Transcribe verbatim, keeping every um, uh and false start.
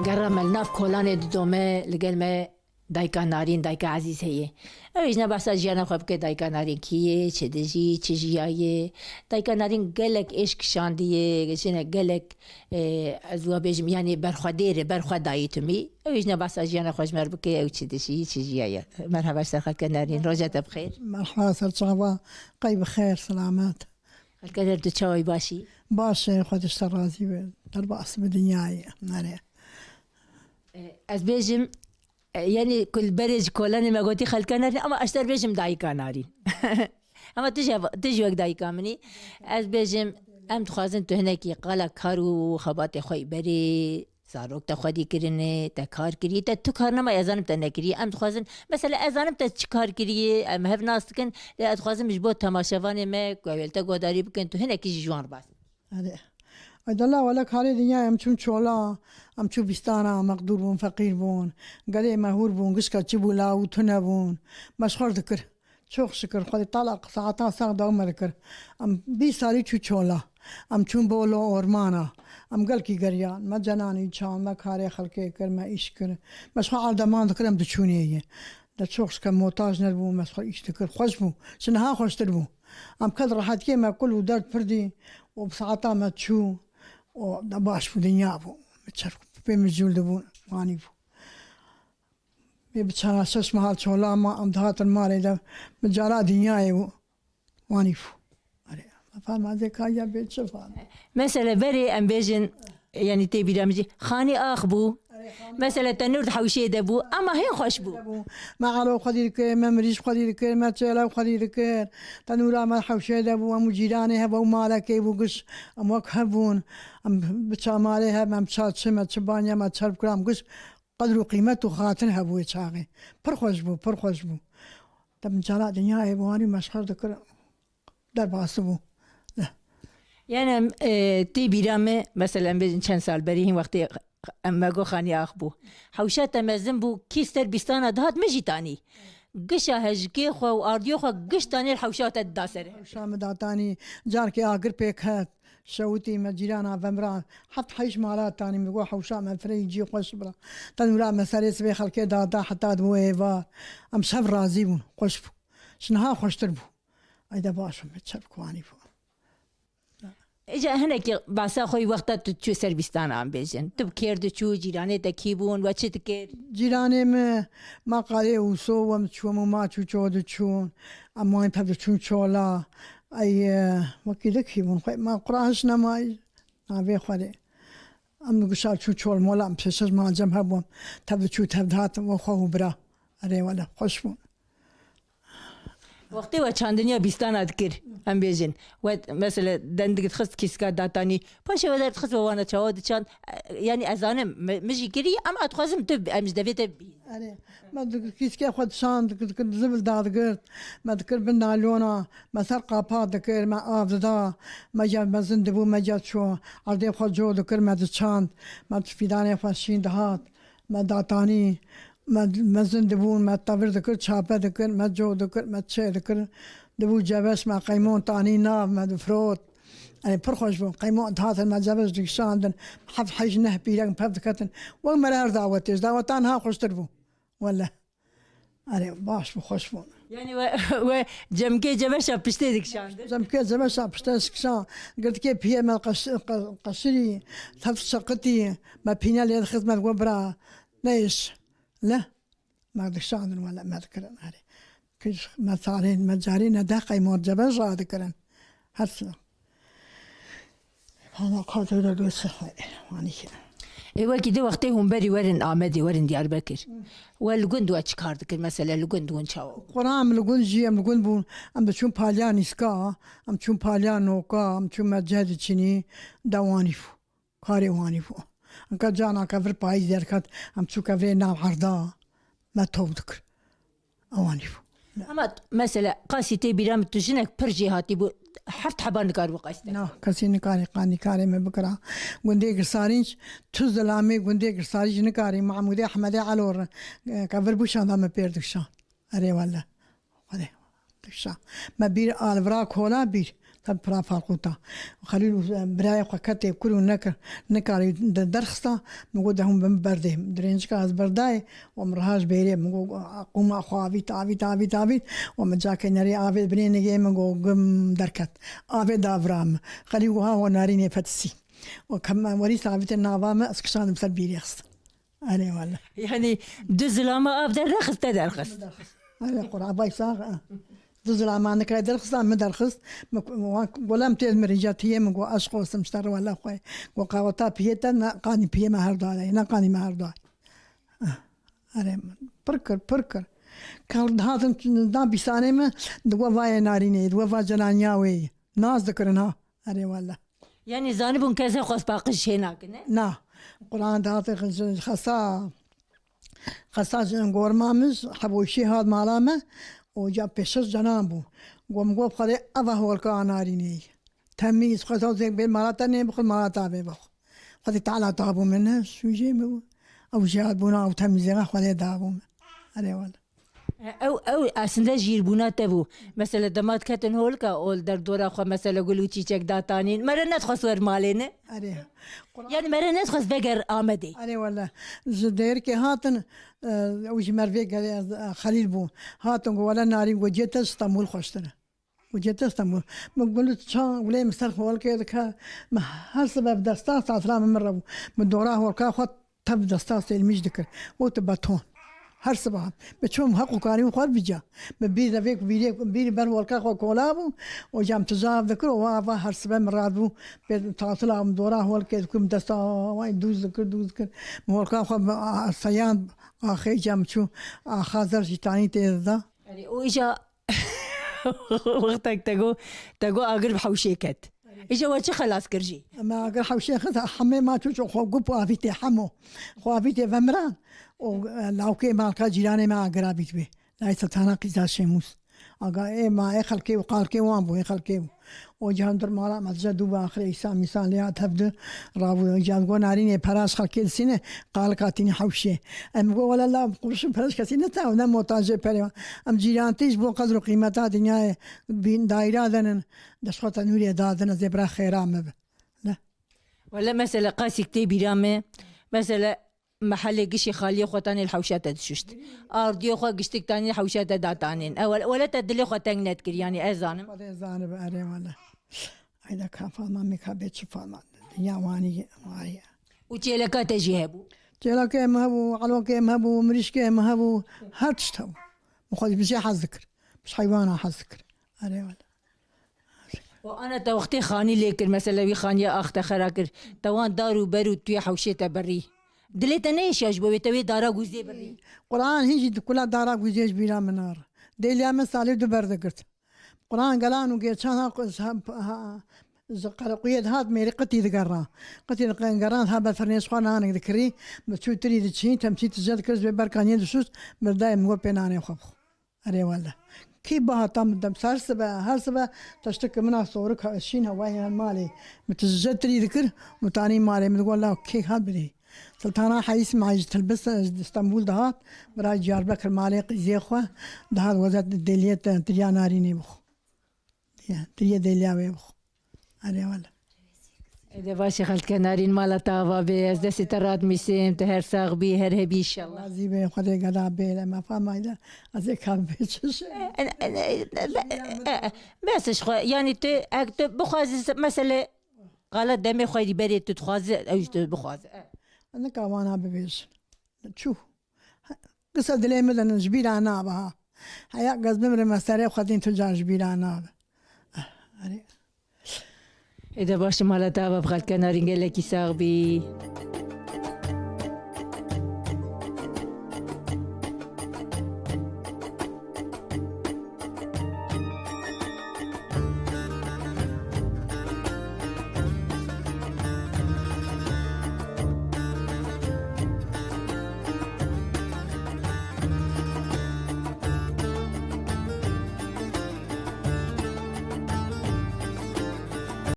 Gera me li nav kolanê didome, li gel me dayika Narîn, dayika Ezîz heye. Ew ê jine behsa jiyana xwe bike, dayika Narîn kî ye, çi dijî, çi jiyayê. Dayika Narîn gelek êş kişandiye, jinek gelek, e, ez wa bêjim, yanî berxwedêr e, berxwe dayî timî. Ew ê jine behsa jiyana xwe ji me re bike, ew çi dijî, çi jiyaye. Merheba ji ser xelke Narîn, roja te bi xêr. Merhaba ser çava, qey bi xêr, selamet. Xelke Narîn, tu çawa yî, baş î? Baş e, Xwedê ji te razî be. Derbas bi dinyayê. Nerê. E, ez bêjim, e, yanî ku li berê ji kolanê me gotî xelke Narîn, ama ez ji te re bêjim dayika Narîn. Ama tu jî, tu jî wek dayika min î. Ez bêjim, em dixwazin tu hinekî qala kar û xebatê xwe yî berê, zarok te xwedî kirine, te kar kiriye, te tu kar nema, ez zanim te nekiriye. Em dixwazin, mesela ez zanim te çi kar kiriye, em hev nas dikin, lê ez dixwazim ji bo temaşevanê me ku ew ê li te guhdarî bikin, tu hinekî jî ji wan re behs. Erê. Ay dela, wele karê dinya, em çûn çola, em çû bîstana, mexdûr bûn, feqîr bûn, gelê me hûr bûn, gişka çi bû, law û tune bûn. Me ji xwe re dikir. Çok şükür, Xwedê tala saeta sax daw me dikir. Em bîst salî çû çola. Em çûn bolo ormana. Em gelkî geriyan. Me cenanî çand, me karê xelkê kir, me îş kir. Me ji xwe erdeman dikir, em diçûnê ye. De çok şükür motaj nebû, me ji xwe îş dikir. Xweş bû. Ji niha xweştir bû. Em ket rehetiyê me kul û derd pir dî û bi saeta me çû û de baş bû, dinya bû. Çerx pê mijûl dibûn, wanî bû. Bê bi çar şeş meha çola ma em dihatin malê de, min cara dinyayê bû. Wanî bû. Erê, me farmazê kariya bê çi fam. Mesela berê em bêjin, yanî tê bîra min jî, xanî ax bû. Mesela tenûr di hewşê de bû, ama hê xweş bû. Me alo xwedî dikir, me mirîş xwedî dikir, me çêlew xwedî dikir. Tenûra me hewşê de bû, em û cîranê hev û malekê bû giş. Em wek hev bûn. Em bi ça malê hev, em ça çi, me çi banya, me çerb kir, em giş. Qedr û qîmet û xatir hebû wê çaxê. Pir xweş bû, pir xweş bû. Te min cara dinyayê bi wanî meşxer dikir, derbas bû. Yani em, e, tê bîra me, mesela em bêjin çend sal berî hîn wextê em me got xanî ax bû. Hewşa te mezin bû, kî ser bîstana dihat min jî tanî. Gişa hejikê xwe û ardiyo xwe giş tanê li hewşa te dida ser. Hewşa min datanî, carkê agir pêk het. Şewitî me cîrana vemra heft heyş mala tanî, min got hewşa me fireyî cî xweş bira. Tenûra me serê sibê xelkê dada heta dibû êvar. Em şev razî bûn, xweş bû. Ji niha xweştir bû. Ay de baş bû, me çev kuanî bû. Îca hinekî basa xwe yî wexta tu çû ser bîstana em bêjin. Tu bi kêr diçû, cîranê te kî bûn, we çi dikir? Cîranê me, ma qalê ûso, we min çû, min ma çû ço diçûn. Em wan tev diçûn çola. Ay, e, wekî dikî bûn. Xwe ma qura hiş nemayî. Navê xwe rê. Em gişa çû çol mola, em pêşiş ma cem hebûn. Tev diçû, tev dihat, we xwe û bira. Erê wele, xweş bûn. Wextê we çandiniya bîstana dikir, em bêjin. We, mesela, dendik dixist kîska datanî. Paşê we derdixist we wana çawa diçand. E, yanî ez zanim, mi, mi jî kirî, em ez dixwazim tu, em ji devê te bî. Erê, me di-, kîskê xwe dişand, dikir, dikir, zibil dadigirt. Me dikir bin naylona, me ser qapa dikir, me av dida. Me ya mezin dibû, me ya ço. Erdê xwe co dikir, me diçand. Me fîdanê xwe şîn dihat. Me datanî. Me mezin dibûn, me tevir dikir, çape dikir, me co dikir, me çê dikir. Dibû cebeş, me qeymon tanî nav, me difirot. Erê, pir xweş bû. Qeymon dihatin, me cebeş dikişandin. Heft heyş neh pîrek pev diketin. Wek me re her dawetê, ji daweta niha xweştir bû. Wele. Erê, baş bû, xweş bû. Yani we, we cemkê cebeşa piştê dikişandin? Cemkê cebeşa piştê dikişan. Girtikê piyê me qeş-, qe-, qeşirî, tev şeqitî, me pîne lê dixist, me digot bira, neyş. Le, me dişandin wele me dikirin herê. Kir me tarên, me carî ne deh qey mor cebe radikirin. Her sina. Hana kadro da göğsü wanî. E, wekî di wextê hûn berî werin Amedê, werin Diyarbekir. We li gund we çi kar dikir? Mesela li gund hûn çawa? Quran em li gund jî, em li gund bûn. Em diçûn paliya nîska, em çûn paliya noka, em çûn me ceh diçinî, de wanî bû. Karê wanî bû. Anka cana kevir payîz derket, em çû kevirê nav erda, me top dikir. Ewanî bû. Ama t-, mesela, qasî tê bîra min, tu jinek pir jêhatî bû, heft heba nikaribû qasî te? Na, kesî nikarî, qanî karê me bikira. Gundê Girsarînç, tu zilamê gundê Girsarînç nikarî, Mahmûdê Ehmedê Elo re, e, kevir bû şanda me pêr dikşan. Erê wele. Xwedê dikşa. Me bîr alvira kola bîr. Te pira farqûta. Xelîl û birayê xwe ketê kur û nekir, nikarî de-, derxista, min got, "De hûn bin berdê." Dirêncika ez berdayê û min riha ji bêrê, min got, "Qûma xwe avît, avît, avît, avît." Û min cakê nerê avê binê nigê min got, "Gim derket." Avê da vira min. Xelîl got, "Ha ho narînê fetisî." Û kem werî savîtê nava min, ez kişandim ser bîrê xist. Erê wele. Yanî du zilama av dernexist, te derxist. Erê Qur'a bay sax, ha. Du zilama nikre derxist, ha, min derxist. Min ku-, wan golam têz min rîca tiyê min got, "Eşq olsun, işte wele xwe." Got, "Qaweta piyê te, ne qanî piyê me her dayê, ne qanî me her dayê." Ah, erê min. Pir kir, pir kir. Kal dihatin dan bîsanê min, di we vayê narînê, di we va cenaniya wê ye. Naz dikirin ha. Erê wele. Yanî zanibûn kes xwest paqij çê nakin, ne? Na. Quran dihate xesa, xesa jin gorma min ji Heboşî hat mala me û ca pêşiz canan bû. Got, min got, "Xwedê eva holka a narînê ye. Temîz, xwesa zêk bê mala te nê bixwe, mala te avê bixwe. Xwedê Teala ta bû min, ne, şûjê min bû. Ew jê hat bûna ew temîzê Xwedê da bû min." Erê wele. Ew, ew aslında jîrbûna te bû. Mesela dema diketin holka, ol derdora xwe mesela gul û çîçek datanîn. Mere nedixwest wer malê ne? Erê. Yanî mere nedixwest veger Amedê. Erê wele. Ji Dêrikê hatin, e, ew ji Mervê gelê, e, Xelîl bû. Hatin got, "Wele narîn got cê te Stenbul xweştir e." Got cê te Stenbul. Min gul çan wulê min ser holkê dike. Min her sibe bi desta satira min min re bû. Min dora holka xwe tev desta sêlmîş dikir. Û tu beton. Her siba. Bi çûm heq û karî xwe bica. Bi bîr de vê ku bîrê, bîr ber welka xwe kola bû. Û cam tija ev dikir û ava her sibe min radibû. Pê tatila min dora welkê dikim desta wayî dûz dikir, dûz dikir. Min welka xwe bi a-, seyan axê cam çû. Axa zer jî tanî tê dida. Erê, û îja wextek te got, te got agir bi hewşê ket. Îja we çi xelas kir jî? Me agir hewşê xist, hemê ma çû çû xwe gup û avîtê hemo. Xwe avîtê vemiran û, e, lawkê malka cîranê me agir avît wê. Lay Sultana Qîza Şêmûs. Aga ê ma ê xelkê û qalkê wan bû, ê xelkê bû. O cihan dur mala me dije dû bi axirê îsa mîsan lê hat hevdu rabû. Cihan go narînê peraş xelkê disîne, qalik hatînî hewşê. Em go wele la qurşin peraş kesî ne taw, ne motajê perê. Em cîran tî ji bo qedr û qîmeta dinyayê bîn daîra denin. Destxwe tenûrê dadin, ez ê bira xêra me bi. Ne? Wele mesele qasîk tê bîra me. Mesele mehelê gişî xaliyê xwe tanê li hewşa te dişuşt. Ardiyê xwe giştik tanê li hewşa te datanên. Ew wele te dilê xwe teng nedikir, yanî ez zanim. Xwedê zanib, erê wele. Ayda ka Fatma, me ka bê çi Fatma. Dinya wanî, wanî. Û çêleka te jî hebû? Çêlekê me hebû, elokê me hebû, mirîşkê me hebû. Her tişt hebû. Min xwe bi jê hez dikir. Bi heywana hez dikir. Erê wele. Û ana te wextê xanî lê kir, mesela wî xaniya ax te xera kir, te wan dar û ber û tu yê hewşê te birî. Dilê te neêşiya ji bo wê te wê dara gûzê birî? Quran hîn jî di kula dara gûzê ji bîra min nare. Dêliya min salê du ber digirt. Quran gelan û gêçan ha, ha, ha, ji qerequyê dihat mêrî qitî digerra. Qitî digerran ha ber firnê ji xwe nanik dikirî. Bi çû tirî diçî, temçî tije dikir ji wê berkaniyê dişust, birdayê min got pê nanê xwe bixwe. Erê wele. Kî bihata min dem ser sibe, her sibe teştikê min a sorik ha şîn hewayê her malê. Min tije tirî dikir, min tanî malê min digot la kê hat birî. Sultana Heyîs me ji Tilbis, ji Stenbul dihat, bira Diyarbekir malê qîzê xwe, dihat wezet dêliyê te tiriya narînê bixwe. Ya, tu yê dêliya wê bixwe. Erê wele. Êdî baş e xelkê Narîn, mala te ava bê, ez destê te radimîsim, tu her sax bî, her hebî înşallah. Razî bê, Xwedê geda bê, lê me fam ayda, ez ê ka bê çi şey. En, en, en, be-, e, e, bes ji xwe, yanî tu, ek tu bixwazî, mesele, qala demê xwe dî berê tu dixwazî, ew ji tu bixwaze. E. Nika wana bibêjin. Çû. Qisa dilê min de ji bîra nabe ha. Heya ez bimrim, ez serê xwe dîn tu car ji bîra nabe. Ah, erê. Êdî baş e, mala te ava bi xelkê Narîn, gelekî sax bî.